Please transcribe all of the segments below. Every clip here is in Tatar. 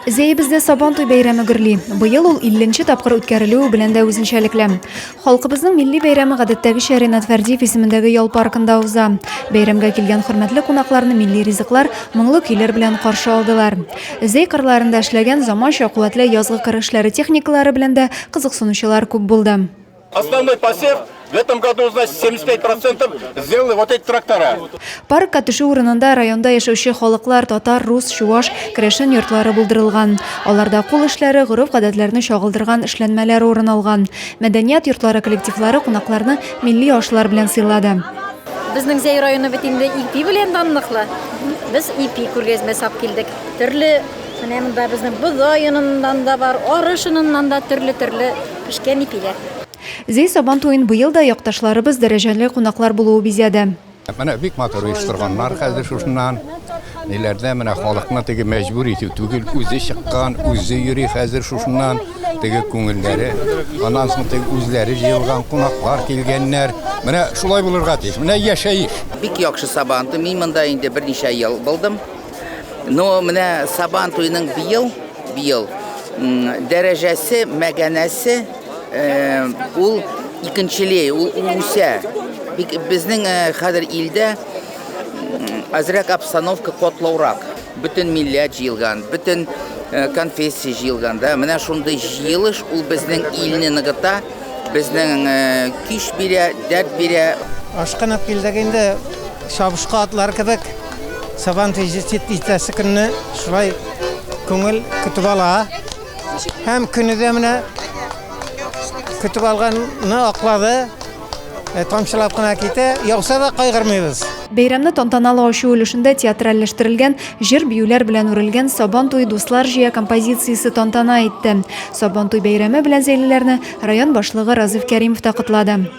Зәебездә Сабантуй бәйрәме гөрли. Быел ул 50 нче тапкыр үткәрелүе белән дә үзенчәлекле. Халкыбызның милли бәйрәме гадәттәгечә Ренат Фәрдиев исемендәге ял паркында уза. Бәйрәмгә килгән хөрмәтле кунакларны милли ризыклар, моңлы көйләр белән каршы алдылар. Зәй кырларында эшләгән заманча куәтле язгы кыр эшләре техникалары белән дә кызыксынучылар күп булды. Основной посев в этом году, значит, 75% сделаны вот эти трактора. Паркка төшү урынында районда яшәүче халыклар, татар, рус, чуваш, керәшен йортлары булдырылган. Аларда кул эшләре, гореф-гадәтләрне чагылдырган эшләнмәләр урын алган. Мәдәният йортлары коллективлары кунакларны милли ашлар белән сыйлады. Безнең Зәй районы бит инде ипи белән данлыклы. Без ипи күргәзмәсе алып килдек. Төрле, менә монда безнең бодай оныннан да бар, арыш оныннан да төрле-төрле Пешкән ипиләр. Зәй Сабан туен быел да якташларыбыз дәрәҗәле кунаклар булуы бизәде. Менә бик матур оештырганнар хәзер шушыннан. Ниләрдә менә халыкны теге мәҗбүр итү түгел, үзе чыккан, үзе йөри хәзер шушыннан, теге күңелләре. Аннан соң теге үзләре җыелган, кунаклар килгәннәр. Менә шулай булырга тиеш. Менә яшәеш. Бик яхшы Сабан туй. Мин монда инде берничә ел булдым. Но менә Сабан туеның быел быел дәрәҗәсе, мәгәнәсе ул икенчелей, ул үсә. Бик безнең хәзер илдә азрак обстановка котлаурак. Бөтен милләт җыелган, бөтен конфессия җыелган да. Менә шундый җыелыш ул безнең илне ныгыта, безнең көч бирә, дәрт бирә. Ашкынып килдек инде, чабышкы атлар кебек. Сабантуй җитәсе көнне шулай күңел көтеп ала. Һәм көне дә менә көтеп алганны аклады. Э, тамчылап кына китә, яуса да кайгырмыйбыз. Бәйрәмне тантаналы ачу өлешендә театральләштерелгән җыр-биюләр белән үрелгән Сабан туе дуслар җыя композициясе тантана итте. Сабан туй бәйрәме белән зәйлеләрне район башлыгы Разыйф Кәримов та котлады.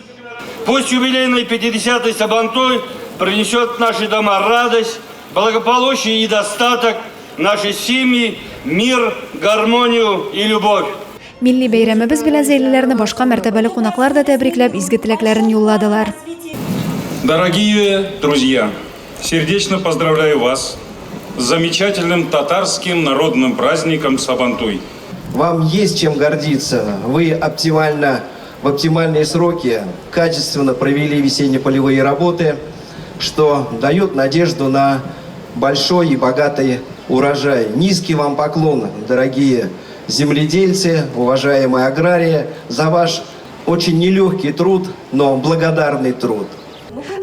Пусть юбилейный 50-й Сабантуй принесет в наши дома радость, благополучие и достаток, наши семьи, мир, гармонию и любовь. Милли бәйрәмебез белән зәйлеләрне башка мәртәбәле кунаклар да тәбрикләп, изге теләкләрен юлладылар. Дорогие друзья, сердечно поздравляю вас с замечательным татарским народным праздником Сабантуй. Вам есть чем гордиться. Вы оптимально в оптимальные сроки качественно провели весенне-полевые работы, что дает надежду на большой и богатый урожай. Низкий вам поклон, дорогие земледельцы, уважаемые аграрии, за ваш очень нелегкий труд, но благодарный труд.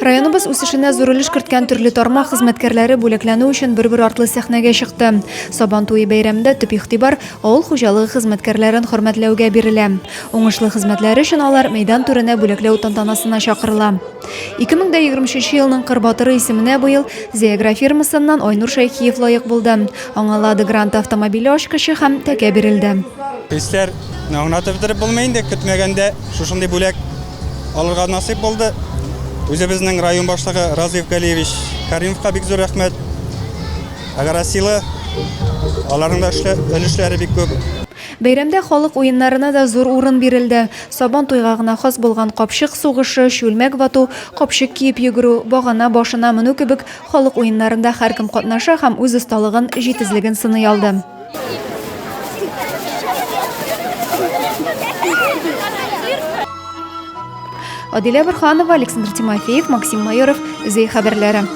Районыбыз үсешенә зур өлеш керткән төрле тармак хезмәткәрләре бүләкләнү өчен бер-бер артлы сәхнәгә чыкты. Сабан туе бәйрәмендә төп игътибар авыл хуҗалыгы хезмәткәрләрен хөрмәтләүгә бирелә. Уңышлы хезмәтләре өчен алар мәйдан түренә бүләкләү тантанасына чакырыла. 2023 елның Кыр батыры исеменә быел Зәй агрофирмасыннан Айнур Шәйхиев лаек булды. Аңа Лада Гранта автомобиле ачкычы һәм тәкә бирелде. Хисләр аңлатып бетереп булмый инде, көтмәгәндә шушындый бүләк алырга насыйп булды. Үзебезнең район башлыгы Разиф Галиевич Каримовка бик зур рәхмәт. Агросила, аларның да өлешләре бик күп. Бәйрәмдә халык уеннарына да зур урын бирелде. Сабан туйга гына хас булган капчык сугышы, чүлмәк вату, капчык киеп йөгерү, багана башына менү кебек халык уеннарында һәркем катнаша һәм үз осталыгын, җитезлеген сыный алды. Адилә Борһанова, Александр Тимофеев, Максим Майоров, Зәй хәбәрләре.